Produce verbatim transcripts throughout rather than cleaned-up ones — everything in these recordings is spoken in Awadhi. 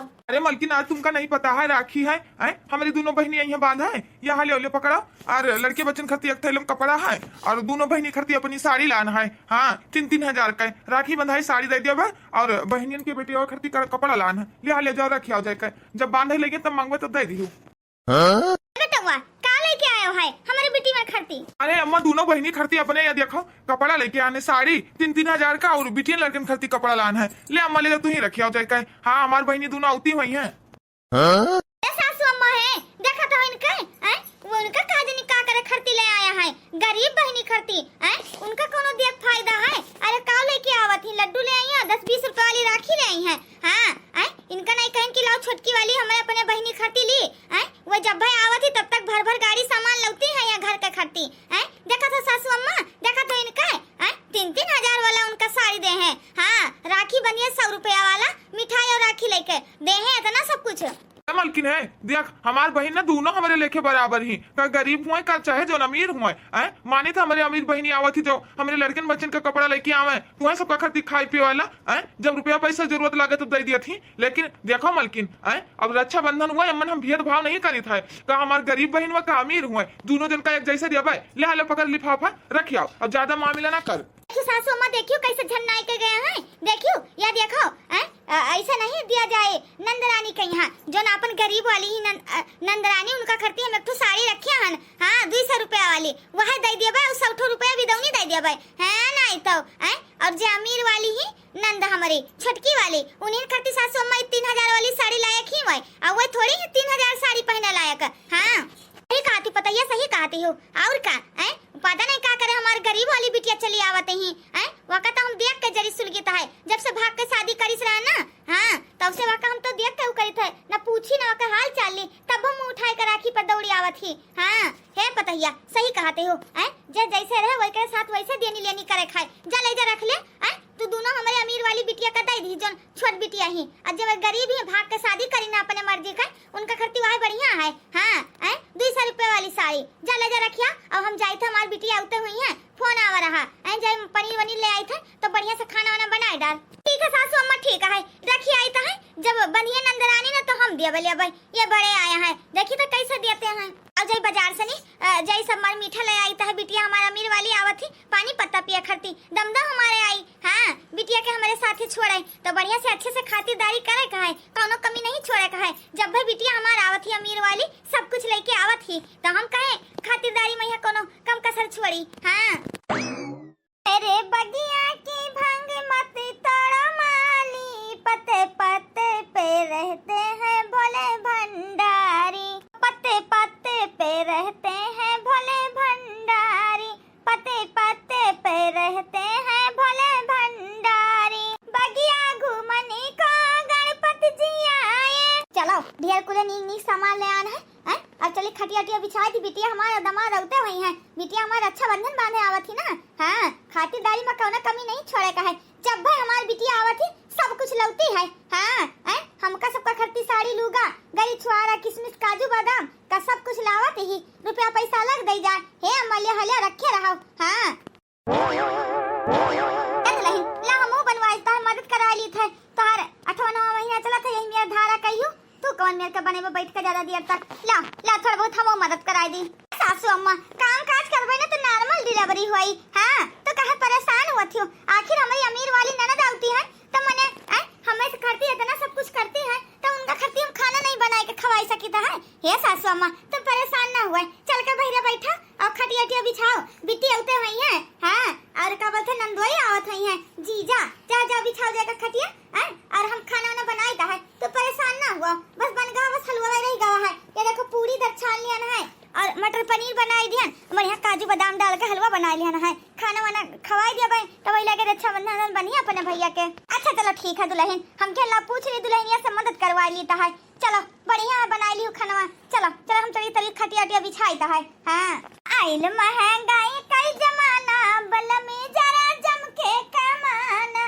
अरे मलकिन, आज तुमका नहीं पता है, राखी है, हैं? हमरी दुनो बहिनी अइहैं बाँधै, यहाँ ल्यो, ल्यो पकड़ो। और लड़के बच्चन खरती एक थैलम कपड़ा है, और दुनो बहिनी खरती अपनी साड़ी लान है। हाँ, तीन तीन हजार का राखी बंधाई, साड़ी दइ देबे, और बहिनियन के बेटिया खरती क-, कपड़ा लान है, ल्यो, ल्यो जाओ, रखियाओ जाइके, जब बाँधै लगे तब माँगबे तब दइ दिहू। हाँ? बेटवा, का लइके आयो है हमरी बिटियन खरती? अरे अम्मा, दुनो बहिनी खरती अपने या देखो, कपड़ा लइके आन है, साड़ी तीन तीन हजार का, और बिटियन लड़कन खरती कपड़ा लान है। ले अम्मा, ले जा, तू ही रखियाओ जाइके। हाँ, हमार बहिनी दुनो आवती हुइहैं। हाँ? ए सासू अम्मा है, देखा तो इनके, हैं? वो इनका का जानी का करे खरती ले आया है, गरीब बहिनी खरती, हैं? उनका कोनो दिया क फायदा है? अरे का लइके आवत ही, लड्डू ले आई है, दस बीस रुपया वाली राखी ले आई है। हाँ, हैं? इनका नहीं कहिन कि लाओ छोटकी वाली हमरे अपने बहिनी खरती ली, हैं? वो जब भाई आवत ही तब तक भर भर गाड़ी सामान लौती है यहाँ घर के खरती, हैं? देखा तो सासू अम्मा, देखा तो इनका, हैं? तीन तीन हजार वाला उनका साड़ी देहे। हाँ, राखी बंधिहैं सौ रुपया वाला, मिठाई और राखी लइके देहे, इतना सब कुछ। ए मलकिन है, देख, हमार बहिन ना दुनो हमरे लेखे बराबर ही, का गरीब हुए का चाहे जौन अमीर हुए, हैं? माने तो हमरे अमीर बहिनी आवत ही जो हमरे लड़कन बच्चन का कपड़ा लइके आवे, तुहैं सबका खरती खाए पिए वाला, हैं? जब रुपया पैसा जरूरत लागे तब दइ दियत ही। लेकिन देखो मलकिन, हैं? अब रक्षाबंधन हुए, एमन हम भेदभाव नहीं करित है, का हमार गरीब बहिन हुए का अमीर हुए, दुनो जन का एक जैसे देबे। ले, ले पकड़ लिफाफा, रखियाओ, अब ज्यादा मामला ना कर। देखियो सासू अम्मा, देखियो कैसे झन्नाई के गए हैं, देखियो, या देखो, हैं? अ, ऐसा नहीं दिया जाए नंदरानी के यहाँ, जौन आपन गरीब वाली ही नंद-, अ, नंदरानी उनका खरती हम एक ठो साड़ी रखे हन, हाँ, दुई सौ रुपया वाली, वह दइ देबे, और सौ ठो रुपया बिदौनी दइ देबे, हैं, नहीं तो, हैं, और जे अमीर वाली ही नंद हमरी छोटकी वाली, उन्हीं खरती सासू अम्मा ई तीन हजार वाली साड़ी लायक ही हुए, और वह थोड़ी ही तीन हजार साड़ी पहने लायक, हाँ। सही कहती पतैया, सही कहती हो। और का, हैं? पता नहीं का करे, हमार गरीब वाली बिटिया चली आवत ही, हैं? वका तो हम देख के जरी सुलगित है, जब से भाग के शादी करिस रहे ना, हाँ, तब से वका हम तो देख के उ करित है, ना पूछी ना वका हाल चाल ली, तब हम उठाए के राखी पर दौड़ी आवत ही। हाँ, हे पतैया, सही कहते हो, हैं? जे जैसे रहे वही के साथ वैसे देनी लेनी करे खाए, जा ले जा रख ले, हैं? तू दुनो हमरे अमीर वाली बिटिया का दइ दी, जौन छोट बिटिया ही, और जब गरीब ही भाग के शादी करी ना अपने मर्जी का, उनका खरती वही बढ़िया है। हाँ, हैं? दुई सौ रुपये वाली साड़ी, जा ले जा रखिया। अब हम जाइत है, हमार बिटिया आवते हुइहैं, फोन आवा रहा, हैं? जाए पनीर वनीर ले आइत है, तो बढ़िया से खाना वाना बनाए डाल। ठीक है सासू अम्मा, ठीक है, रखी आइत है, जब बंधिए नंदरानी ना तो हम दिया बलिया भाई, ये बड़े आया है, देखी तो कैसे देते हैं। अब जाई बाजार से नी, अ, जाई सब मार मीठा ले आइत है, बिटिया हमार अमीर वाली आवत ही, पानी पत्ता पिया खरती, दमदा हमारे आई। हाँ, बिटिया के हमारे साथे छोड़े, तो बढ़िया से अच्छे से खातिरदारी करे का है, कौनो कमी नहीं छोड़े का है। जब भी बिटिया हमार आवत ही अमीर वाली, सब कुछ लेके आवत ही, तो हम कहे खातिरदारी में यहाँ कौनो कम कसर छोड़ी। हाँ। अरे बगिया की भांग मत तोड़ो माली, पत्ते पत्ते पे रहते हैं भोले भंडारी, पत्ते पत्ते पे रहते हैं भोले भंडारी, पत्ते पत्ते पे रहते हैं भोले भंडारी। बगिया घूमने को गणपत जी आए। चलो, ढेर कुले नीक नीक सामान ले आन है, हैं? अब चली खटिया उटिया बिछा दी, बिटिया हमार दमाद अउते हुइहैं, बिटिया हमार रक्षाबंधन बांधे आवत ही ना। हाँ, खातिरदारी में कौनो कमी नहीं छोड़े का है, जब भी हमार बिटिया आवत ही सब कुछ लौती है। हाँ, हैं? हमका सबका खरती साड़ी लूगा, गरी छुआरा किशमिश काजू बादाम का सब कुछ लावत ही, रुपया पैसा अलग दे जाए। हे अम्मा, ले हलिया रखे रहो। हाँ। ए दुलहिन, ला हमहू बनवाई, तोहार मदद कराई ली थे। तोहार अठवा नवा महीना चलत है, यही मेर धारा कहियो। तू कौन मेर के बने में बैठ के ज्यादा देर तक? ला, ला थोड़ा बहुत हमहू मदद कराई दी। सासू अम्मा, काम काज करबे ना तो normal delivery होई। हाँ, तो काहे परेशान हुआ थियो? आखिर हमारी अमीर वाली ननद आवती है, तो मने, ऐ, हमें से करती है, इतना सब कुछ करती है, तो उनका खरती हम खाना नहीं बनाए के खवाई सकी था है? हे सासू अम्मा, तुम परेशान ना हुआ, चल के बहिरे बैठा और खटिया उटिया बिछाओ, बिट्टी अउते हुई है। हाँ, और का बोलते नंदोई आवत हुई है, जीजा, जा, जा बिछाओ जाकर खटिया, हैं? और हम खाना वाना बनाई दा है, तो परेशान ना हुआ, बस बन गवा, बस हलवा रह गवा है। ये देखो पूरी दर छान लिया ना है और मटर पनीर बनाई दिहन, बढ़िया काजू बादाम डाल के हलवा बनाई लिहन है, खाना वाना खवाई दिया भाई, तो वही लगे रक्षाबंधन बनिया अपने भैया के। अच्छा चलो ठीक है दुलहिन, हम खेला पूछ ली दुलहिनिया से मदद करवा ली तो है। चलो बढ़िया है बनाई ली खानवा, चलो चलो हम चली तली खटिया उटिया बिछाई तो है। हाँ। आइल महंगाई कई जमाना, बलमी जरा जम के कमाना।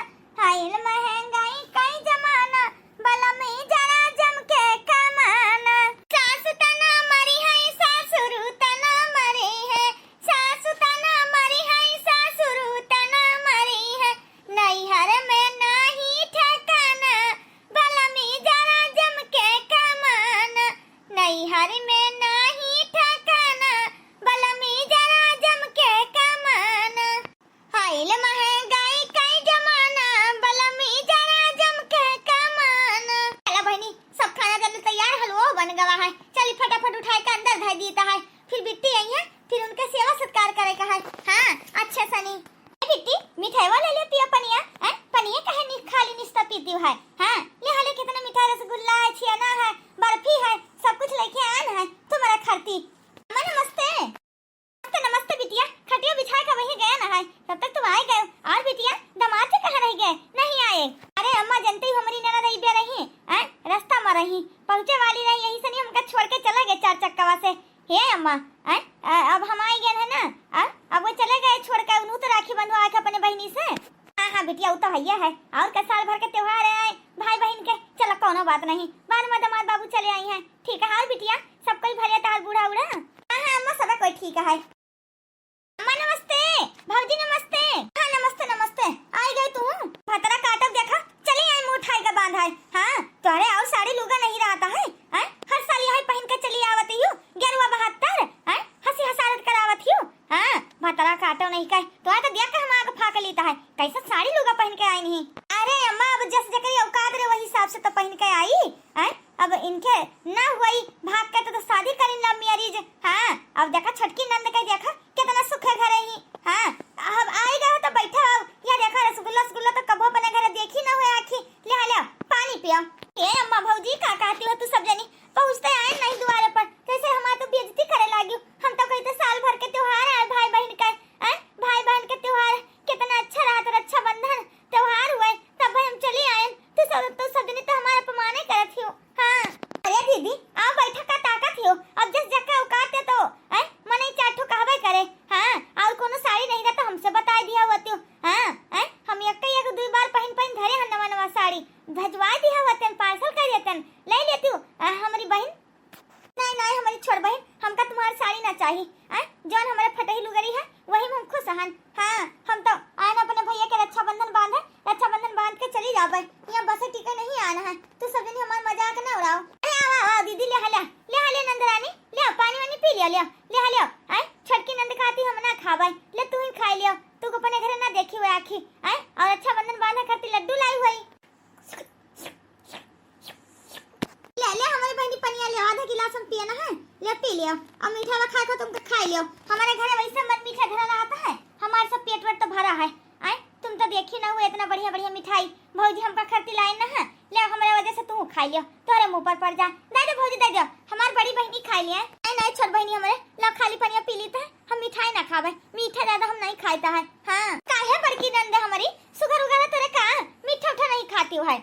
आइल महंगाई कई जमाना, बलमी जरा जम के कमाना। सास तना मरी है, सासुरु तना मरी है, सासु तना मरी है, सासुरु तना मरी है। नैहर में नाही ठिकाना, बलमी जरा जम फट उठाए के अंदर धर दीता है। फिर बिट्टी आई है, फिर उनके सेवा सत्कार करे का है। हाँ, अच्छा सनी। ए बिट्टी, मिठाई वाला ले पिया पनिया, हैं? पनिया काहे नि-, खाली निस्ता पीती है? हाँ, ले हाले कितना मीठा रसगुल्ला है, छियाना है, बर्फी है, सब कुछ लेके आन है तुम्हारा खाती। अम्मा नमस्ते। नमस्ते, नमस्ते बिटिया, खटिया बिछाए का वही गया ना है, तब तक तुम आए गए। और बिटिया, दामाद जी कहाँ रह गए, नहीं आए? अरे अम्मा, जनती हमारी ननद आई बे रही, हैं? रास्ता में रही, पहुँचे वाली रही, यही सनी हमका छोड़ के चला गए चार चक्कवा से। हे अम्मा, हैं? अ, अब हम आई गए है ना, अ, अब वो चले गए छोड़ के, उन्हों तो राखी बंधवा के अपने बहिनी से। हाँ, हाँ बिटिया, वो तो हइये है। और का साल भर के त्योहार है, भाई बहिन के। चलो, कोनो बात नहीं, बाद में दामाद बाबू चले आई हैं। ठीक है, और बिटिया, सब कोई भले तहार बूढ़ा उड़ा? हाँ, हाँ अम्मा, सब कोई ठीक है। अम्मा नमस्ते, भौजी नमस्ते। हाँ, नमस्ते, नमस्ते। आई गई तू? भतरा काटब देखा, चली आई मुँह उठाई के बांध है। हाँ, तोहरे और साड़ी लुगा नहीं रहता है, हैं? हर साल यही पहन के चली आवत यू, गेरुआ बहत्तर, हैं? हंसी हसारत करावत यू। हाँ, भतरा काटो नहीं कहे, तो आ तो देख के हम आग फाक लेता है, कैसा साड़ी लुगा पहन के आई नहीं। अरे अम्मा, अब जस जकरी औकात रे, वही हिसाब से तो पहन के आई, हैं? अब इनके ना हुई भाग के तो, तो शादी करी love marriage। हाँ, अब देखा छोटकी नंद के, देखा कितना सुख है घरे ही। हाँ, अब आई गए हो तो बैठा हो, या देखा रसगुल्ला, रसगुल्ला तो कबो अपने घरे देखी ना हुए आखी। ले आ, ले आ, पानी पिया। ए अम्मा भौजी, का कहती हो तू सब जनी? पहुँचते आए नहीं दुआरे पर, कैसे हमार तो बेइज्जती करे लागी। हम तो कहते साल भर के त्योहार है भाई बहन का, हैं? भाई बहन के त्योहार कितना अच्छा रहत, रक्षाबंधन त्योहार हुए, तब हम चली आए। तू सब, तू सब जनी तो हमारा अपमाने करत हो। हाँ। अरे दीदी, आओ बैठा, का ताकत हो? अब जस जक्का औकात है तो, हैं? मनई चार ठो कहबे करे। हाँ, और कोनो साड़ी नहीं रहता हमसे बताई दिया होती हो। हाँ, हैं? हम एक एक दुई बार पहन पहन धरे हन नवा नवा साड़ी, भेजवा दिया होतन, parcel कर देतन, ले लेती हो, आ, हमारी बहन। नहीं, नहीं, हमारी छोड़ बहन, हमका तुम्हार साड़ी ना चाही। आय, जौन हमारे फटही लुगरी है, वही में हम खुश हन। हाँ, हम तो आयन अपने भैया के रक्षाबंधन बांधे, रक्षाबंधन बांध के चली जाबे। यहाँ बसे टिके नहीं आना है, तू सब जनी हमार मजाक ना उड़ाओ। अरे आओ, आओ, आओ, दीदी, ले हल्या, ले हल्या नंदरानी, ले आओ, पानी वानी पी लिया, ले आओ, ले हल्या। आय, छोटकी नंद खाती हम ना खाबे, ले तू ही खाई लियो, तू को अपने घरे ना देखी हुए आखी। आय, और रक्षाबंधन बांधे खातिर लड्डू लाई हुई। ले, ले, हमारी बहनी पनिया ले, आधा गिलास हम पिए ना है, ले पी लियो। और मीठा वा खाए को तुमको खाई लियो। हमारे घर वैसे मन मीठा धरा रहता है, हमारे सब पेट वेट तो भरा है। आय, तुम तो देखी ना हुए इतना बढ़िया बढ़िया मिठाई भौजी हमका खरती लाई ना है। ले, हमारे वजह से तू खाई लियो, तोहरे मुंह पर पड़ जा। दे दे भौजी, दे दे, हमार बड़ी बहनी खाई लिया। नहीं, नहीं, छोट बहनी हमारे, ला खाली पनिया पी ली तो हम मिठाई ना खाबे, मीठा ज्यादा हम नहीं खाइता है। हाँ, काहे बड़की नंद हमारी, सुगर उगर है तोरे का, मीठा उठा नहीं खाती है?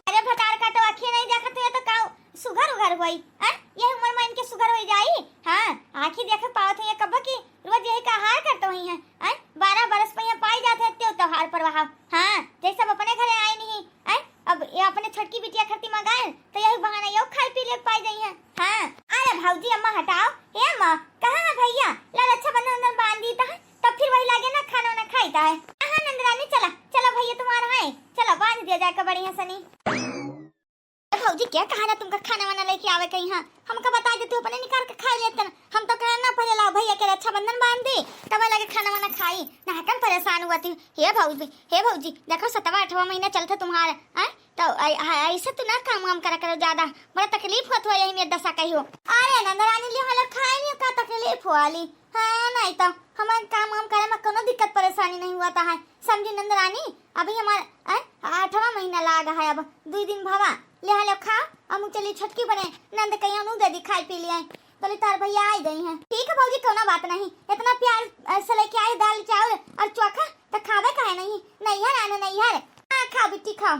अरे भतार का तो आँखिए नहीं देखत है तो का सुगर उगर होई, हैं? ये उम्र में इनके सुगर होई जाई? हाँ, आँखी देखे पावत है कब की रोज यही का हाल करते हुई हैं, हैं? बारह बरस पे यहाँ पाई जाते हैं त्यो त्योहार पर वहाँ। हाँ, जैसे अब अपने घरे आई नहीं, हैं? अब ये अपने छोटकी बिटिया खरती मंगाए तो यही बहाना यो खाई पी ले पाई जाई है। हाँ, अरे भौजी अम्मा हटाओ, ए अम्मा, कहाँ है भैया? ला रक्षाबंधन उंधन बांध दी था, तब फिर वही लागे ना खाना वाना खाई था है। हाँ नंदरानी, चला, चला भैया तुम्हारा है, चला बांध दिया जाए का बढ़िया सनी। ए भौजी, क्या कहा ना तुमका खाना वाना लेके आवे कहीं? हाँ, हमका बता देते हो, अपने निकाल के खाई लेते ना। हम तो कहे ना पहले लाओ भैया के रक्षाबंधन बांध दे, तब लगे खाना वाना खाई। ना कम परेशान हुआ थी। हे भौजी, हे भौजी, देखो सतवा आठवां महीना चलता तुम्हारा, हैं? तो ऐ-, ऐ-, ऐसे तो ना काम वाम करा करो ज्यादा, बड़ा तकलीफ होत हुआ यही में दशा कहियो। अरे नंदरानी, लियो हलो खाए लियो, का तकलीफ हुआ ली? हाँ, नहीं तो हमारे काम वाम करे में कोनो दिक्कत परेशानी नहीं हुआ था है, समझी नंदरानी? अभी हमार, ऐ, आठवां महीना लाग है, अब दुई दिन भवा, ले हलो खाओ, अब चली छोटकी बने, नंद कहियो नू दे दी खाई पी लिया। बोले तार भैया आई गई हैं। ठीक है भौजी, कोनो बात नहीं, इतना प्यार, ऐ, से लेके आई दाल चावल और चोखा, तो खावे काहे नहीं? नैहर आने नैहर। हाँ, खाओ बिट्टी, खाओ।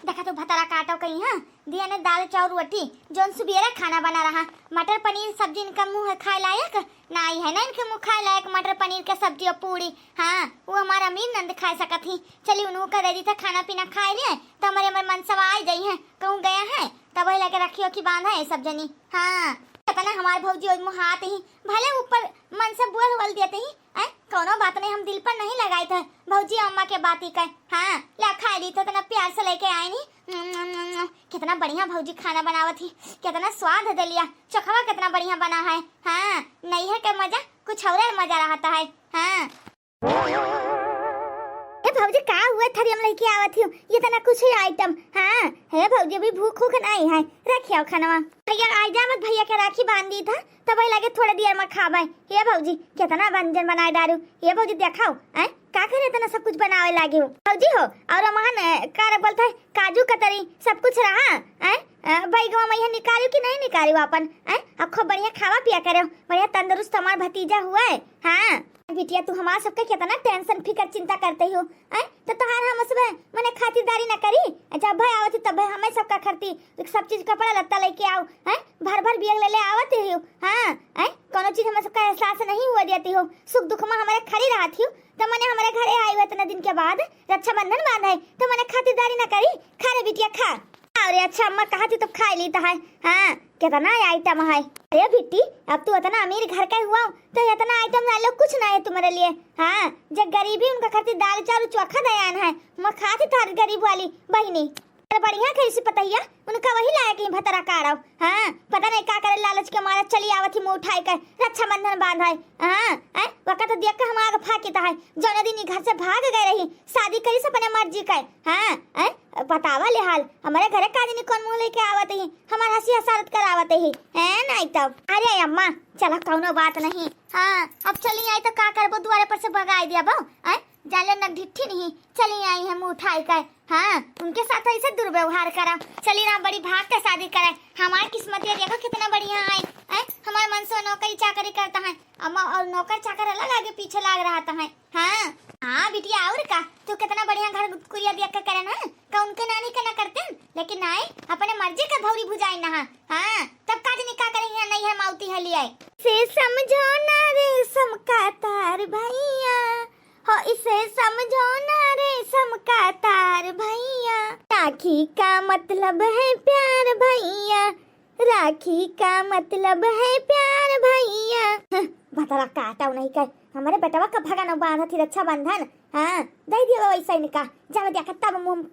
देखा तो भतारा काटो कहीं, हाँ, दिया ने दाल चाउर रोटी, जौन सुबेरे खाना बना रहा, मटर पनीर सब्जी इनका मुँह है खाए लायक, ना आई है ना इनके मुँह खाए लायक मटर पनीर के सब्जी और पूड़ी। हाँ, वो हमारा अमीर नंद खाए सकत ही। चली उन्हों का दे दी था खाना पीना खाए लिए, तो हमारे, हमारे मनसवा आई गई हैं, कहूँ गया है, तब वही लेके रखियो कि बांधा है सब जनी। हाँ, पता ना हमारे भौजी ओज मुहात ही, भले ऊपर मन से बोल बोल देते ही, ऐ, कोनो बात नहीं, हम दिल पर नहीं लगाई थे भौजी अम्मा के बात ही कहे। हाँ, ले खाए ली तो इतना प्यार से लेके आए नी। कितना बढ़िया भौजी खाना बनावत ही, कितना स्वाद दे लिया, चोखवा कितना बढ़िया बना है। हाँ, नैहर के मजा कुछ और मजा रहता है। हाँ। ए भौजी, का हुआ, थरियम लेके आवत हियो, ये तना कुछ ही आइटम। हाँ, हे भौजी, अभी भूख उख नहीं है, रखियो खानवा। भैया, आई जा मत, भैया के राखी बांध दी था, तब वही लगे थोड़े देर में खाबे। हे भौजी, कितना व्यंजन बनाए डारू। हे भौजी, देखाओ, हैं, का करे इतना सब कुछ बनावे लागे हो भौजी हो। और अमान, अ, का रे बोलता है, काजू कतरी सब कुछ रहा, हैं, अ, बैगवा में यह निकालू कि नहीं निकालू अपन, हैं, अब खूब बढ़िया खावा पिया करे, बढ़िया तंदुरुस्त हमार भतीजा हुआ है। हाँ बिटिया, तू हमार सबके कितना टेंशन फिकर चिंता करते हो, हैं, तो तोहार हम सब मने खातिरदारी न करी, जब भाई आवत तब भाई हमें सबका खरती सब चीज, कपड़ा लत्ता लेके आओ, हैं, भर भर बैग ले ले आवत ही हो। हाँ, हैं, कोनो चीज हमें सबका एहसास नहीं हुआ देती हो, सुख दुख में हमारे खड़ी रहत ही हो, तो मने हमारे घरे आई हुए इतना दिन के बाद रक्षाबंधन बांध है, तो मने खातिरदारी ना करी। खा रे बिटिया, खा। अरे अच्छा अम्मा, कहा थी तो खा ली तो है। हाँ, कितना आइटम है। अरे बिट्टी, अब तू इतना अमीर घर का हुआ, तो इतना आइटम ला लो, कुछ ना है तुम्हारे लिए। हाँ, जब गरीबी उनका खातिर दाल चाउर चोखा दयान है, मैं खाती तार गरीब वाली बहिनी। अरे बढ़िया करी से पतहिया, उनका वही लायक ही भतरा काढ़व। हाँ, पता नहीं का करे, लालच के मारे चली आवत ही मुंह उठाए के, रक्षाबंधन बांध है। हाँ, हैं, वका तो देख के हम आग फाकित है, जौने दिन ई घर से भाग गए रही, शादी करी से अपने मर्जी के। हाँ, हैं, बतावा ले हाल, हमारे घरे का जानी कौन मुंह लेके आवत ही, हमार हंसी हसारत करावत ही, हैं, नहीं तब। अरे अम्मा, चला कौनो बात नहीं। हाँ, अब चली आई तो का करबो, दुआरे पर से भगाई दिया बो, हैं, जाले न ढिट्ठी नहीं, चली आई है मुंह उठाई कर। हाँ, उनके साथ ऐसे दुर्व्यवहार करा। चली ना बड़ी भाग के शादी करे। हमार किस्मत ये देखो कितना बढ़िया है, हैं? हमार मन से नौकरी चाकरी करता है, अम्मा, और नौकर चाकर अलग आगे पीछे लाग रहा था है। हाँ, हाँ बिटिया, और का, तू कितना बढ़िया घर कुरिया दिया के करे ना, का उनके नानी के ना करते, लेकिन नहीं, अपने मर्जी के भौरी भुजाई ना। हाँ, तब का जनी का करे यहाँ नहीं है माउती है लिए। से समझो ना रेशम का तार भैया, हो इसे समझो ना रेशम का तार भैया। राखी का मतलब है प्यार भैया, राखी का मतलब है प्यार भैया। हं, भतरा काटा नहीं कर, हमारे बेटवा का भगन बांधत ही रक्षाबंधन। हाँ, दे दिया वैसा इनका, जब देखा तब मुंह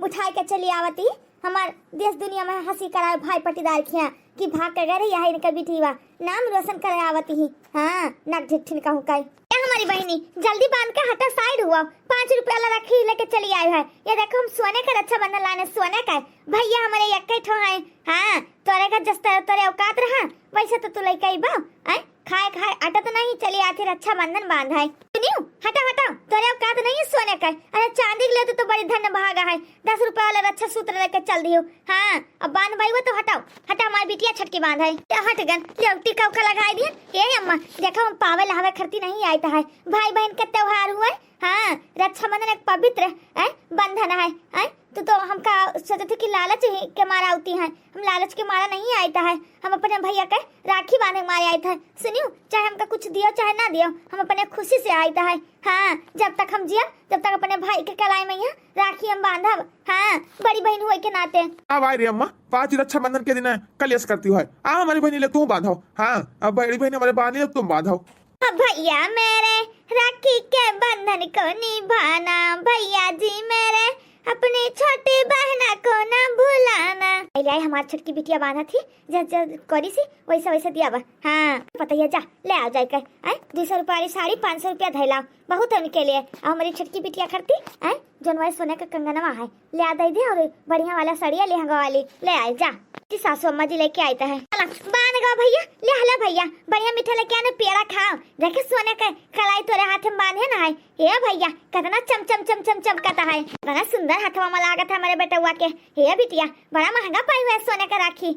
उठाए के चली आवती। हमार देश दुनिया में हंसी कराए भाई पटीदार खिया कि भाग के गए रही है इनका बिटिया, नाम रोशन करे आवती ही। हाँ, नक ढिट्ठिन कहूँ कई। ए हमारी बहिनी, जल्दी बांध के हटा, साइड हुआ। पाँच रुपया वाला राखी लेके चली आई है। ये देखो, हम सोने का रक्षाबंधन लाने, सोने का। भैया हमारे यक्के ठो है। हाँ, तोरे का जस्ता तोरे औकात रहा, वैसे तो तू लइका ही बा। आय, खाए खाए अटत नहीं, चली आती रक्षाबंधन बांध है। सुनियो, हटाओ हटाओ, तोरे औकात नहीं है सोने का। अरे चांदी के लिए तो, तो बड़ी धन भागा है, दस रुपया वाला रक्षा सूत्र लेके चल दियो। हाँ, अब बांध भाई वो तो हटाओ, हटा हमारी बिटिया छटकी बांध है। क्या हट गन, लेवटी का उका लगाई दिया। ए अम्मा, देखो हम पावे लहावे खरती नहीं आइत है, भाई बहन का त्योहार हुआ है। हाँ, रक्षाबंधन एक पवित्र, है, बंधन है, है। तू तो हमका सोचत है कि लालच ही के मारा आती है, हम लालच के मारा नहीं आइत है, हम अपने भैया के राखी बांधे मारे आइत है। सुनियो, चाहे हमका कुछ दियो चाहे ना दियो, हम अपने खुशी से आइत है। हाँ, जब तक हम जियब, जब तक अपने भाई के कलाई में यहाँ राखी हम बांधब। हाँ, बड़ी बहन होए के नाते। अब आए रे अम्मा, पाँच रक्षाबंधन के दिन कलेश करती है। आ हमारी बहनी ले तू बांधो। हाँ, अब बड़ी बहन हमारे बांधी ले तुम बांधो। भैया मेरे राखी के बंधन को निभाना, भैया जी मेरे अपनी छोटी बहना को ना भुलाना। ले आई हमार छोटकी बिटिया बांधा थी, जब जब करी सी वैसे वैसे दिया बा। हाँ, पता ही है, जा ले आओ जाए के। आय, दो सौ रुपया वाली साड़ी, पाँच सौ रुपया धैला, बहुत है उनके लिए। और हमारी छोटकी बिटिया खरती, आय, जौन वाली सोने का कंगनवा है, ले आ दे दे, और बढ़िया वाला साड़िया, लहंगा वाली ले आए, जा। जी सासू अम्मा जी लेके आइत है। चला, बांध गवा भैया, ले हला भैया, बढ़िया मीठा लेके आने, पेड़ा खाओ। देखे सोने के कलाई तोरे हाथ में बांधे ना है। ए भैया, कितना चम चम चम चम चमकता है, कितना सुंदर हथवा में लागत है हमारे बेटवा के। हे बिटिया, बड़ा महंगा पाई हुआ है सोने का राखी।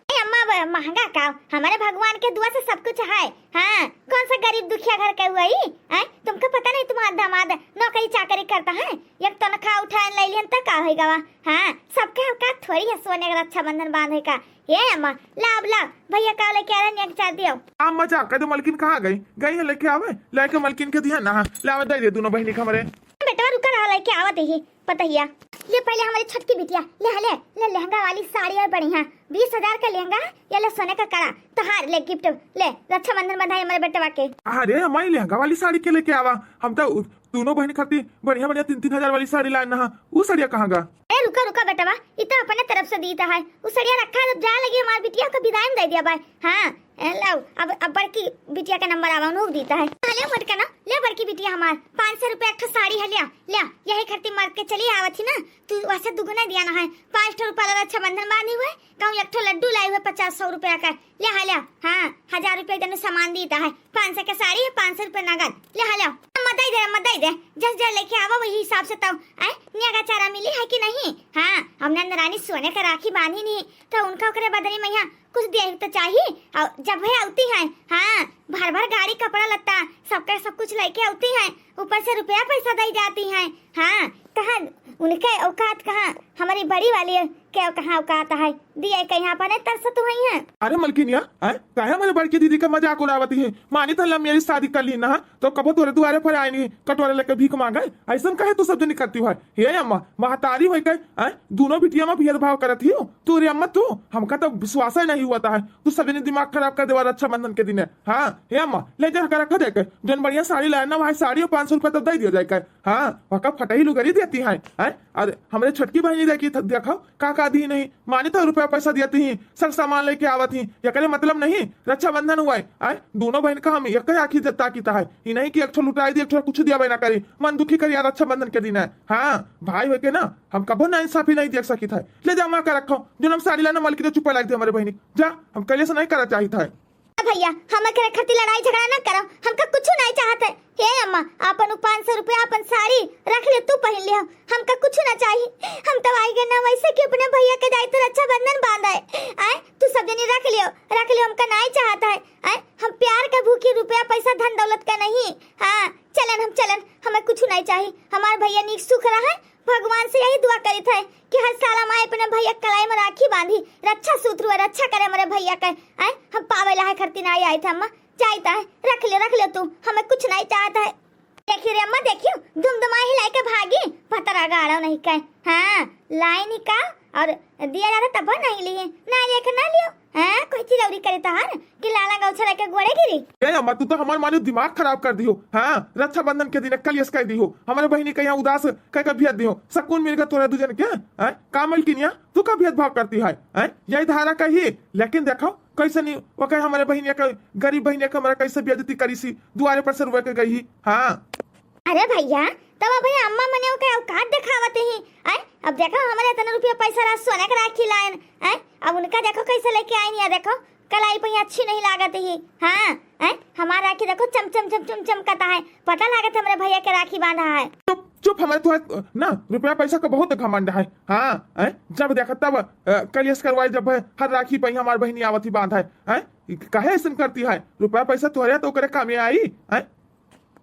ए अम्मा, ब-, महंगा का, हमारे भगवान के दुआ से सब कुछ है। हाँ, कौन सा गरीब दुखिया घर के हुआ ही? हैं? तुमको पता नहीं तुम्हारा दामाद नौकरी चाकरी करता है, एक तनख्वाह उठाए ले लिहन तो का होई गवा? हाँ, सबके औकात थोड़ी है सोने का रक्षाबंधन बांधे का। ए अम्मा, लाव लाव, भैया का लेके आ रहे, नेक चार दियो। अम्मा जा, कह दो मलकिन कहाँ गई? गई है लेके आवे, लेके मलकिन के दिया ना, लावे दे दे दोनों बहनी के हमरे। बेटवा रुका रहा, लेके आवत ही। पतहिया, ले पहले हमारी छोटकी बिटिया, ले, ले, ले लहंगा वाली साड़ी है बढ़िया, बीस हजार का लहंगा है, ये ले सोने का कड़ा, तोहार ले गिफ्ट, ले रक्षाबंधन बंधाई हमारे बेटवा के। अरे हमारी लहंगा वाली साड़ी के लेके आवा, हम तो उ-, दोनों बहन खातिर बढ़िया बढ़िया तीन तीन हजार वाली साड़ी लाए ना, उ साड़िया कहाँ गा? ए रुका रुका बेटवा, इ तो अपने तरफ से दीता है, उ साड़िया रखा है, जब जा लगी हमारी बिटिया को विदाई में दे दिया भाई। हाँ, ए, लाओ, अब, अब बड़की बिटिया का नंबर आवा, उन्हों दीता है। हाँ, ले मोटका ना, ले बड़की बिटिया हमार, पाँच सौ रुपया एक ठो साड़ी है, ले, ले, यही खर्ची मार के चली आवत ही ना, तू वैसे दुगुना दिया ना है, पाँच ठो रुपया वाला रक्षाबंधन बांधी हुए, कहूँ एक ठो लड्डू लाई हुए पचास सौ रुपया का, ले, हाँ, ले, हाँ, हजार रुपया जने सामान दीता है, पाँच सौ का साड़ी है, पाँच सौ रुपया नगद, ले, हाँ, ले, अम्मा दे दे, अम्मा दे दे, जस जस लेके आवा वही हिसाब से तब, आए, निया का चारा मिली है कि नहीं? हाँ, अब नंद रानी सोने का राखी बांधी नहीं, तो उनका ओकरे बदले में यहाँ कुछ दिया तो चाहिए। और जब वे आती हैं, हाँ, भर भर गाड़ी कपड़ा लत्ता, सबका सब कुछ लेके आती हैं, ऊपर से रुपया पैसा दे जाती हैं। हाँ, कहाँ उनके औकात, कहाँ हमारी बड़ी वाली के कहाँ औकात है, दिए कहीं अपने तरसत हुई हैं। अरे मलकिनिया, हैं? काहे हमारे बड़की दीदी का मजाक उड़ावती है? मानी तो लव मैरिज शादी कर ली ना, तो कबो तोरे दुआरे पर आए नहीं, कटोरे लेके भीख मांगे। ऐसन काहे तू सब जनी करती हो? हे अम्मा, महतारी होई के, हैं? दोनों बिटिया में भेदभाव करत ही हो। तू रे अम्मा तू, हमका तो विश्वास ही नहीं हुआ था है। तू सब जनी दिमाग खराब कर देवा रक्षाबंधन के दिन है। हाँ, हे अम्मा, ले जा के रख दे के। जौन बढ़िया साड़ी लाए ना, वहाँ साड़ी और पाँच सौ रुपया तब दे दिया जाए के। हाँ, वहाँ का फटही लुगरी देती है, हैं? और हमरे छोटकी बहनी देखी थ-, देखो, का का दी नहीं, मानी तो रुपया पैसा दिया थी, सब सामान लेके आवत ही, एकरे मतलब नहीं, रक्षाबंधन हुआ है, आय, दोनों बहन का हम एक ही आँखी ताकीत है, ई नहीं कि एक ठो लुटाई दी, एक ठो कुछ दिया ना करी, मन दुखी करी यार, रक्षाबंधन के दिन है। हाँ, भाई होके ना, हम कबो ना इंसाफी नहीं देख सकित है। ले जा, माँ का रखो, जो हम साड़ी लाना मलकिन चुप्पा लाग दे हमारे बहनी, जा, हम कलियस नहीं करा चाहित है। ए भैया, हम एकरे खातिर लड़ाई झगड़ा ना करो, हमका कुछ नहीं चाहत है। हे अम्मा, आपन उ पाँच सौ रुपया, आपन साड़ी रख ले, तू पहन ले, हमका कुछ ना चाही। हम तो आई गए ना वैसे कि अपने भैया के जाए तो रक्षाबंधन बांधा है। आए, तू सब जनी रख लियो, रख लियो, हमका नहीं चाहत है। आए, हम प्यार के भूखी, रुपया पैसा धन दौलत का नहीं। हाँ, चलन हम चलन, हमें कुछ नहीं चाही। हमार भैया नीक सुख रहे, भगवान से यही दुआ करित है कि हर साल हम आए अपने भैया के कलाई में राखी बांधी, रक्षा सूत्र हुआ, रक्षा करे हमारे भैया के। आए, हम पावे ला है खरती ना आए थे अम्मा, जाइत है, रख ले, रख ले तू, हमें कुछ नहीं चाहत है। देखियो रे अम्मा, देखियो, दुमदुमा हिलाई के भागी, भतरा गाड़ो नहीं कहे। हाँ, लाइन का और दिया जाता तब नहीं लिए, ना लिए के ना लियो। हाँ, कोई चिरौरी करे तहार कि लाला गौछरा के गोड़े गिरी। ए अम्मा, तू तो हमार मानो दिमाग खराब कर दियो। हाँ, रक्षाबंधन के दिन कलियस कह दियो, हमारे बहनी के यहाँ उदास कह के भेज दियो, सकून मिल गया तोरा दू जन के। हैं? का मलकिनिया, तू का भेदभाव करती है? हैं? यही धारा कही, लेकिन देखो कैसे नहीं, वो कहे हमारे बहनिया के, गरीब बहनिया के हमारा कैसे बेइज्जती करी सी, दुआरे पर से रोए के गई ही। हाँ। अरे भैया, तब अब भैया अम्मा मने ओके औकात दिखावत ही। आय, अब देखो हमरे इतना रुपया पैसा रहा, सोने के राखी लायन, आय, अब उनका देखो कैसे लेके आइन, या देखो कलाई पे अच्छी नहीं लागत ही। हाँ, आय, हमार राखी देखो चम चम चम चम चमकता है, पता लागत हमरे भैया के राखी बांधा है। चुप चुप, हमारे तो ना रुपया पैसा का बहुत घमंड है। हाँ, आय, जब देखा तब, अ, कलेश करवाई, जब है हर राखी पे हमार बहनी आवत ही बांधा है, आय, काहे ऐसन करती है? रुपया पैसा तोहरे तो ओकरे कामे आई, आय।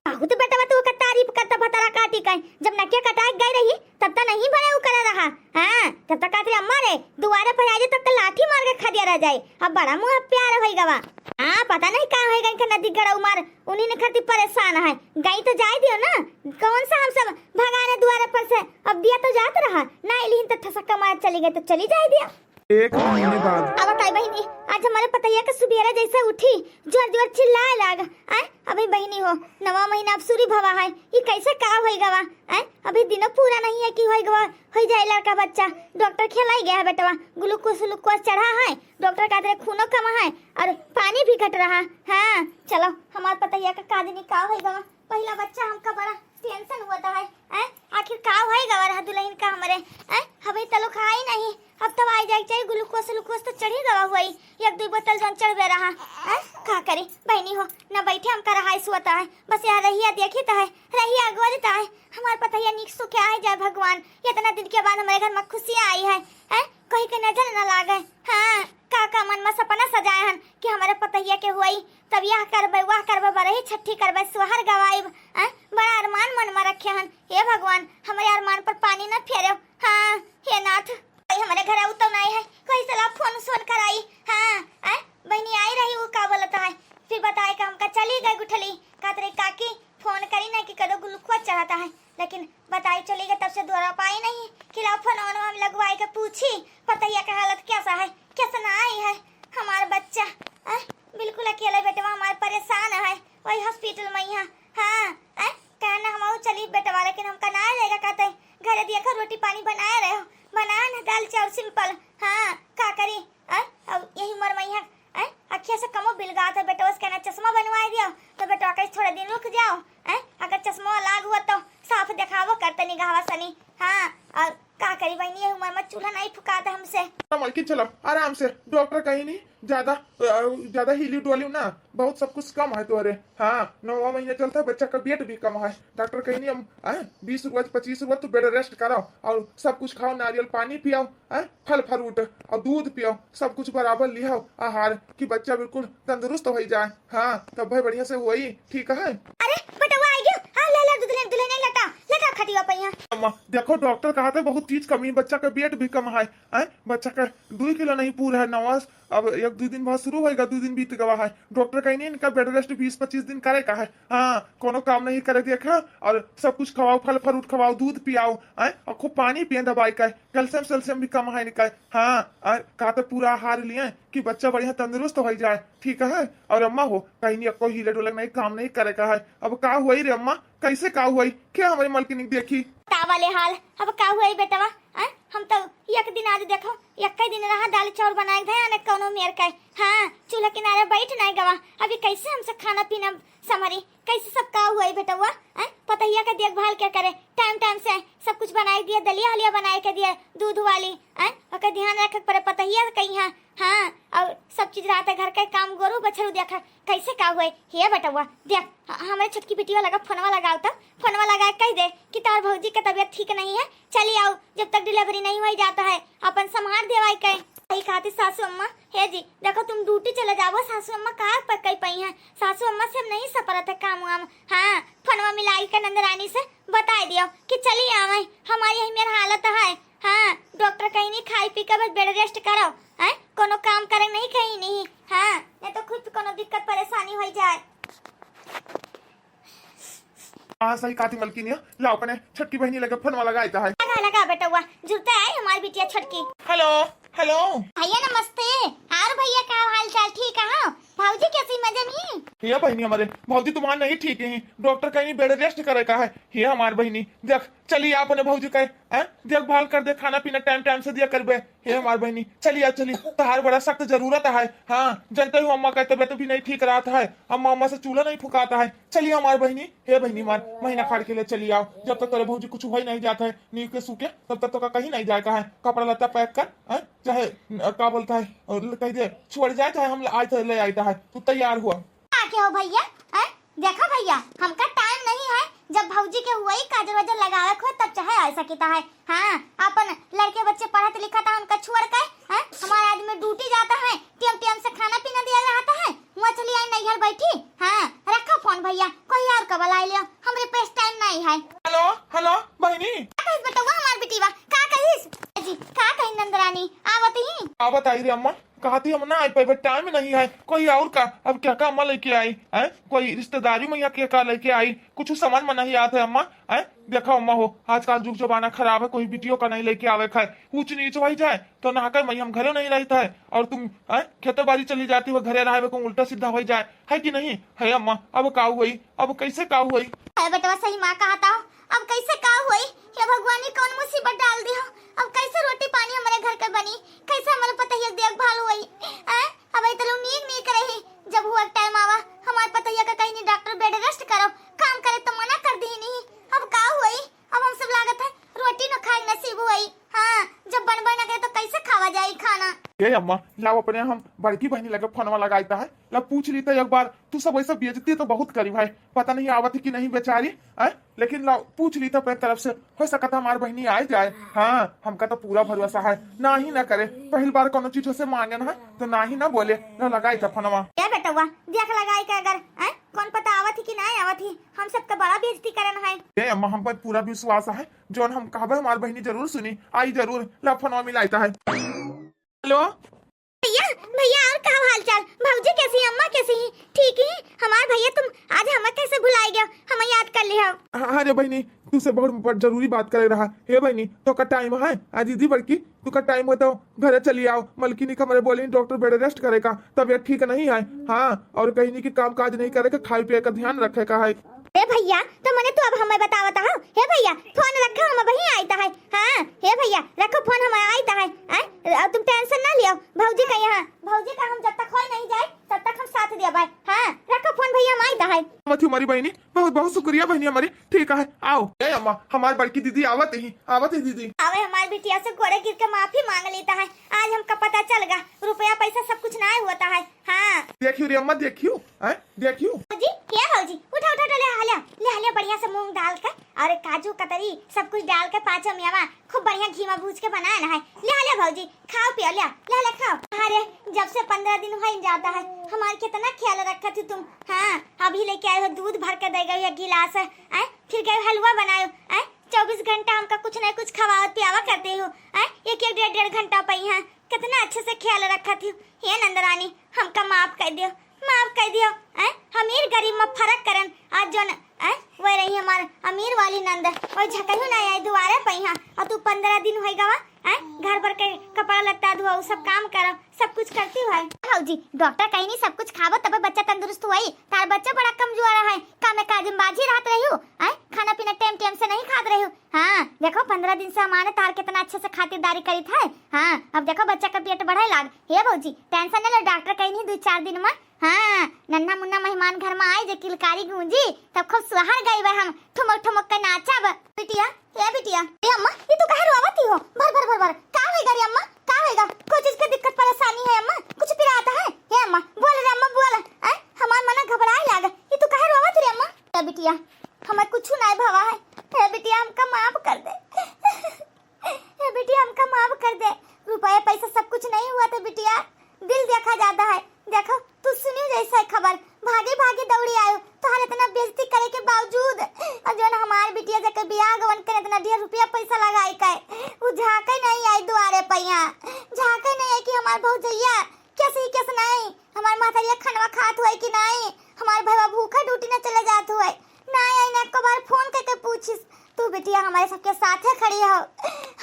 बहुत बेटवा तू ओकर तारीफ करता भतरा काटी कहीं। जब नकिया कटाए गई रही, तब तो नहीं भले उ करे रहा। हाँ, तब तो कहते अम्मा रे, दुआरे पर आ जाए तब तो लाठी मार के खदिया रह जाए। अब बड़ा मुँह प्यार होई गवा। हाँ, पता नहीं का होई गई के नदी गड़ऊ मार, उन्हीं ने खातिर परेशान है। गई तो जाए दियो ना, कौन सा हम सब भगाने दुआरे पर से, अब दिया तो जात रहा, ना इलिहिन तो ठसक्का मार चली गई तो चली जाए दिया। एक महीने बाद। अब बताई बहिनी, आज हमारे पतैया के सुबेरे जैसे उठी, जोर जोर चिल्लाए लाग। आय, अभी बहिनी हो, नवा महीना अब शुरू भवा है, ई कैसे का होई गवा? आय, अभी दिनो पूरा नहीं है कि होई गवा, होई जाए लड़का बच्चा। डॉक्टर खेलाई गया है बेटवा, ग्लूकोज उलूकोज चढ़ा है, डॉक्टर का दरे खूनो कम है और पानी भी घट रहा। हाँ, चलो, हमार पतैया का का दिनी का होई गवा। पहिला बच्चा हमका बड़ा टेंशन होता है, हैं? आखिर का होई गवा रहा दुल्हन का हमरे, हैं? हमें तलुक आई नहीं, अब तब आई जाए चाहिए, ग्लूकोज उलूकोज तो चढ़ी गवा हुई, एक दो बोतल जौन चढ़बे रहा, हैं? का करी बहनी हो, न बैठे हमका रहाइश होता है, बस यहाँ रहिया देखी तो है, रहिया गोजता है, हमार पतैया नीक सुखे आ जाए भगवान, इतना दिन के बाद हमारे घर में खुशियाँ आई है, हैं? कहीं के नजर न लागे। हाँ, का का मन में सपना सजाए हन कि हमारे पतैया के हुई, तब यह करबे, वह करबे, बरही छठी करबे, सोहर गवाइब, हैं? बड़ा अरमान मन में रखे हन। हे भगवान, हमारे अरमान पर पानी न फेरो। हाँ, हे नाथ, कोई हमारे घर आऊ तो नहीं है, कोई सलाह फोन सोन कराई। हाँ, हैं? बहनी आई रही, वो का बोलता है, फिर बताए कि हमका चली गई गुठली, कहत रही काकी फोन करी ना कि कदो ग्लूकोज चढ़ाता है, लेकिन बताई चली गई तब से दोहरा पाई नहीं। खिलाओ फोन ऑन हम लगवाई के पूछी, पतैया का हालत कैसा है, कैसा ना आई है हमार बच्चा। आय, बिल्कुल अकेले बेटवा हमार परेशान है, वही हॉस्पिटल में यहाँ। हाँ, आय, कहना हम आऊ चली बेटवा, लेकिन हमका ना लेगा कहते घरे देखो रोटी पानी बनाए रहे हो, बनाए ना दाल चावल सिंपल। हाँ, का करी, आय, अब यही उम्र में यहाँ, आय, अखिया से कमो बिल ना मलकिन, चलो आराम से। डॉक्टर कहिन ज्यादा, अ, ज्यादा हिली डोली ना, बहुत सब कुछ कम है तोहरे। हाँ, नौवा महीना चलता है, बच्चा का वेट भी कम है। डॉक्टर कहिन हम, हैं, बीस रोज, पच्चीस रोज तू बेड रेस्ट कराओ और सब कुछ खाओ, नारियल पानी पियाओ, हैं, फल फ्रूट और दूध पियाओ, सब कुछ बराबर लियाओ आहार, कि बच्चा बिल्कुल तंदुरुस्त हो जाए। हाँ, तब भाई बढ़िया से हुई, ठीक है। अरे बेटवा आ गयो। हाँ, ले ले दुल्हन, दुल्हन लटा, लटा खटिया पहिया। अम्मा, देखो डॉक्टर कहा था बहुत चीज कमी, बच्चा का वेट भी कम है, हैं? बच्चा का दो किलो नहीं पूरा है नवाज। अब एक दो दिन बाद शुरू होएगा, दो दिन बीत गवा है। डॉक्टर कहिन इनका बेड रेस्ट बीस पच्चीस दिन करे का है। हाँ, कोनो काम नहीं करे देखा, और सब कुछ खवाओ, फल फ्रूट खवाओ, दूध पियाओ, हैं? और खूब पानी पिए दवाई का, कैल्शियम सैल्शियम भी कम है इनका। हाँ, और कहा तो पूरा आहार लिए कि बच्चा बढ़िया तंदुरुस्त हो जाए, ठीक है। और अम्मा हो, कहिन एको हिले डोले नहीं, काम नहीं करे का है। अब का हुई रे अम्मा, कैसे का हुई, क्या हमारी मलकिनी देखी? का वाले हाल, अब का हुई बेटवा? हैं? हम तो एक दिन आज देखो, एक दिन रहा, दाल चाउर बनाए भयानक कौनो मेर का। हाँ, चूल्हा किनारे बैठ नहीं गवा। अभी कैसे हमसे खाना पीना संभरी, कैसे सब का हुई बेटवा? हैं? पतहिया का देखभाल क्या करे, टाइम टाइम से सब कुछ बनाए दिए, दलिया हलिया बनाए के दिए, दूध वाली, हैं? ओकर ध्यान रखे के पड़े, पतहिया कहीं है। हाँ, और सब चीज रहता है घर का, काम गोरू बछरू देखा, कैसे का हुई? हे बेटवा, देख, ह-, हमरे छोटकी बिटिया लगा फोनवा लगाओ, तब फोनवा लगा के कह दे कि तार भौजी के तबीयत ठीक नहीं है, चली आओ, जब तक डिलीवरी नहीं हो जाता है, अपन संभाल देवाई के। सही कहती सासू अम्मा, हे जी, देखो तुम ड्यूटी चले जाओ, सासू अम्मा का पर कही पई हैं, सासू अम्मा से हम नहीं सपरत है काम वाम। हाँ, फोनवा मिलाई के नंदरानी से बताई दियो कि चली आवे, हमारी यही मेर हालत है। हाँ, डॉक्टर कहिन खाई पी के बस बेड रेस्ट करो, हैं? कोनो काम करे नहीं कहिन, हाँ, नहीं तो खुद कोनो दिक्कत परेशानी हो जाए। हाँ, सही कहती मलकिनिया, लाओ अपने छोटकी बहिनी लगे फोनवा लगाई तो है। लगा, लगा बेटवा, जुड़ते आई हमारी बिटिया छोटकी। हेलो, हेलो। भैया नमस्ते। और भैया का हाल चाल, ठीक है? भौजी कैसी, मजे में? हे बहिनी, हमारे भौजी तुम्हार नहीं ठीक है, डॉक्टर कहिन बेड रेस्ट करे का है। हे हमार बहिनी, देख, चली अपने भौजी का, हैं, देखभाल कर दे, खाना पीना टाइम टाइम से दिया करबे। हे हमार बहिनी, चली आ, चली, तहार बड़ा सख्त जरूरत है। हाँ, जनते हो अम्मा का तबीयत भी नहीं ठीक रहत है, अम्मा, अम्मा से चूल्हा नहीं फुकाता है। चली हमार बहिनी, हे बहिनी हमार, महीना खाड़ के लिए चली आओ, जब तक तोरे भौजी कुछ हो ही नहीं जाता है नीक के सूखे, तब तक तो कहीं नहीं जाए का है। कपड़ा लत्ता पैक कर, हैं, चाहे, अ, का बोलता है, अ, कह दे छोड़ जाए, चाहे हम आए तो ले आए तो है, तू तैयार हुआ। का के हो भैया? हैं? देखो भैया, हमका टाइम नहीं है, जब भौजी के हुई काजर वाजर लगावे के हो तब चाहे आ सकिता है। हाँ, अपन लड़के बच्चे पढ़त लिखत है उनका छोड़ के, हैं? हमारे आदमी ड्यूटी जाता है, टेम टेम से खाना पीना दिया रहता है, मछली आई नैहर बैठी। हाँ, रखो फोन भैया, कोई और का बुलाई लियो, हमरे पास टाइम नहीं है। हेलो, हेलो, बहिनी। का कहिस बेटवा हमार बिटिया, का कहिस? जी, का कही नंदरानी, आवत ही? आवत आई रे अम्मा, कहती हम ना आ पाए, टाइम नहीं है। कोई और का, अब क्या का अम्मा लेके आई, हैं? कोई रिश्तेदारी में या क्या का लेके आई, कुछ समझ में नहीं आता है अम्मा, हैं? देखो अम्मा हो, आजकल जुग जमाना खराब है, कोई बिटियो का नहीं लेके आवे खाए, ऊंच नीच हो जाए तो ना कहे, मैं हम घरे नहीं रहता है और तुम, हैं, खेते बाड़ी चली जाती हो, घरे रहे को उल्टा सीधा हो जाए, है कि नहीं? है अम्मा, अब का हुई, अब कैसे का हुई? है बेटवा, सही माँ कहता हो, अब कैसे का हुई? हे भगवान, ये कौन मुसीबत डाल दी हो? अब कैसे रोटी पानी हमारे घर के बनी? कैसे हमारे पतोहिया के देखभाल हुई? हैं? अब इतलू नीक नीक रही, जब हुआ टाइम आवा, हमारे पतोहिया का कहिन डॉक्टर बेड रेस्ट करो, काम करे तो मना कर दी नहीं। अब का हुई? अब हम सब लागत है रोटी न खाए नसीब हुई। हाँ, जब बनबे न करे तो कैसे खावा जाई खाना? ए अम्मा, लाओ अपने हम बड़की बहिनी लगे फोनवा लगाई ता है, ला पूछ ली तो एक बार, तू सब वैसे बेइज्जती तो बहुत करी भाई, पता नहीं आवत है कि नहीं बेचारी, हैं? लेकिन लाओ पूछ ली तो अपने तरफ से, हो सकता हमार बहिनी आ जाए। हाँ, हमका तो पूरा भरोसा है, ना ही ना करे, पहली बार कोनो चीज से मांगन है तो ना ही ना बोले, ला लगाई ता फोनवा। ए बेटवा, देख लगाई के अगर, हैं? कौन पता आवत ही कि ना आवत ही, हम सब तो बड़ा बेइज्जती करन है। ए अम्मा, हम पर पूरा विश्वास है, जौन हम कहबे हमार बहिनी जरूर सुनी, आई जरूर, ला फोनवा मिलाइता है। हेलो। भैया, भैया और का हाल चाल? भौजी कैसी, अम्मा कैसी ही? ठीक ही? हमार भैया तुम आज हमें कैसे भुलाई गया, हमें याद कर लिया। हाँ, हाँ रे बहिनी, तुझसे बहुत ब-, जरूरी बात करे रहा। हे बहिनी, तो का टाइम है? आ दीदी बड़की, तू का टाइम हो तो घरे चली आओ। मलकिनी का हमरे बोली डॉक्टर बेड रेस्ट करे का, तबीयत ठीक नहीं है। हाँ, और कहिन कि काम काज नहीं करे का, खाए पिए का ध्यान रखे का है। ए भइया, तो मने तू अब हमें बतावत हो? हे भइया, फोन रखो, हम अबहीं आइत है। हाँ, हे भइया, रखो फोन, हम आइत है। आय, अब तुम tension ना लियो। भौजी का यहाँ, भौजी का हम जब तक होई नहीं जाए, तब तक हम साथ दिया भाई। हाँ, रखो फोन भइया, हम आइत है। मत हमारी बहिनी, बहुत बहुत शुक्रिया बहिनी हमारी। ठीक है, आओ। ए अम्मा, हमार बड़की दीदी आवत ही, आवत ही दीदी। आवे हमार बिटिया से गोड़े गिर के माफी मांग लेता है। आज हमका पता चल गा, रुपया पैसा सब कुछ ना होता है। हाँ। देखियो रे अम्मा, देखियो, हैं? देखियो। भौजी, ए भौजी, उठा, उठा, उठा, ले आ, ले आ, ले आ, ले आ, बढ़िया से मूंग दाल के और काजू कतरी सब कुछ डाल के पाँचों मेवा खूब बढ़िया घी में भूज के बनाए ना है। ले आ, ले आ भौजी, खाओ पियो, ले आ, ले आ, ले आ, खाओ। अरे, जब से पन्द्रह दिन हो ही जाता है, हमार कितना ख्याल रखत हो तुम। हाँ, अभी लेके आए हो दूध भर के दे गई एक गिलास, आय, फिर गए हलवा बनाए, आय, चउबीस घंटा हमका कुछ ना कुछ खवावत पियावा करते हो, आय, एक एक डेढ़ डेढ़ घंटा पे यहाँ कितना अच्छे से ख्याल रखत हो। हे नंदरानी, हमका माफ कर दियो, माफ कर दियो, आय, अमीर गरीब में फर्क करन, आज जौन, आय, वह रही हमार अमीर वाली नंद, वह झकहू ना आई दुआरे पे यहाँ, और तू पन्द्रह दिन होई गवा, आय, घर भर के कपड़ा लत्ता धोआ, सब काम करो, सब कुछ करती हो। भौजी, डॉक्टर कहीं नहीं, सब कुछ खाबो तबे बच्चा तंदुरुस्त हुई। तार बच्चा बड़ा कमजोर है, कामे काज में बाझी रहत रही हो, आय, खाना पीना टाइम टाइम से नहीं खात रही हो। हाँ, देखो, पन्द्रह दिन से हमारे तार कितना अच्छे से खातिरदारी करित है। हाँ, अब देखो, बच्चा का पेट बढ़े लाग। हे भौजी, tension न ले, डॉक्टर कहीं नहीं, दो चार दिन में। हाँ, नन्हा मुन्ना मेहमान घर में आए, जे किलकारी गूंजी, तब खूब सुहार गई हम, ठुमक ठुमक के नाचब। बिटिया, ए बिटिया, ए अम्मा, ये तू काहे रोवत ही हो? भर भर भर भर, का होएगा रे अम्मा? का होएगा? कोई चीज के दिक्कत परेशानी है अम्मा? कुछ पिरात है? ए अम्मा, बोल रे अम्मा, बोल। आय, हमार मना घबराए लाग। ये तू काहे रोवत रे अम्मा? ए बिटिया, हमें कुछ नहीं भवा है। ए बिटिया, हमका माफ कर दे। ए बिटिया, हमका माफ कर दे। रुपया पैसा सब कुछ नहीं हुआ था बिटिया, दिल देखा जाता है। देखो, तू सुनी जैसा खबर, भागी भागी दौड़ी आयो, तोहर इतना बेइज्जती करे के बावजूद, और जौन हमार बिटिया जेकर बियाह गवन करे इतना ढेर रुपया पैसा लगाई के, उ झांके नहीं आई दुआरे पे यहाँ, झांके नहीं आई कि हमार भौजैया कैसे ही कैसे नहीं, हमार महतरिया खनवा खात हुए कि नहीं, हमार भैया भूखा ड्यूटी न चले जात हुए, नहीं आई ना एको बार फोन करके पूछिस। तू बिटिया हमारे सबके साथे खड़ी हो,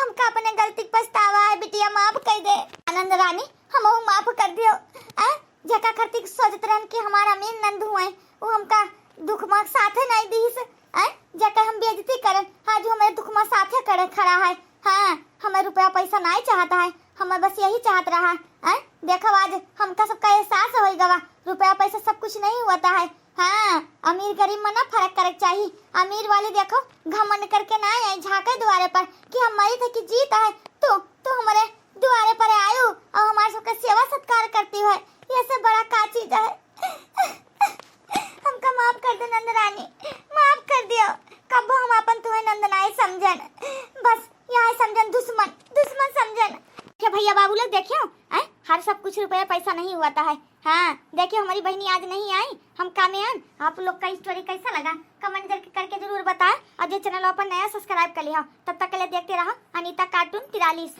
हमका अपने गलती के पछतावा है बिटिया, माफ कर दे। आनंद रानी, हमहू माफ कर दियो। आ, जेका खातिर सोचत रहन कि हमार अमीर नंद हुए, वो हमका दुख में साथे नहीं दीस। आ, जेका हम बेइज्जती करन, आज वो हमारे दुख में साथे करे खड़ा है। हाँ, हमें रुपया पैसा नहीं चाहता है, हमें बस यही चाहत रहा। आ, देखो आज हमका सबका एहसास हो गवा, रुपया पैसा सब कुछ नहीं होता है। हाँ, अमीर गरीब में ना फर्क करे के चाही। अमीर वाली देखो घमंड करके ना आई झांके दुआरे पर कि हम मरी थे कि जीत है, तू, तू हमारे दुआरे पर आयु और हमारे सबके सेवा सत्कार करती है, ये से बड़ा का चीज है? हमका माफ कर दे नंद रानी, माफ कर दियो। कबो हम अपन तुम्हें नंद नाई समझन, बस यहाँ समझन दुश्मन, दुश्मन समझन। के भैया बाबू लोग देखियो, हैं? हर सब कुछ रुपया पैसा नहीं हुआ था है। हाँ, देखियो हमारी बहनी आज नहीं आई, हम कामे आन। आप लोग का स्टोरी कैसा लगा कमेंट करके, करके जरूर बताएं, और जो चैनल पर नया सब्सक्राइब कर लिया। तब तक के लिए देखते रहो अनीता कार्टून तिरालीस।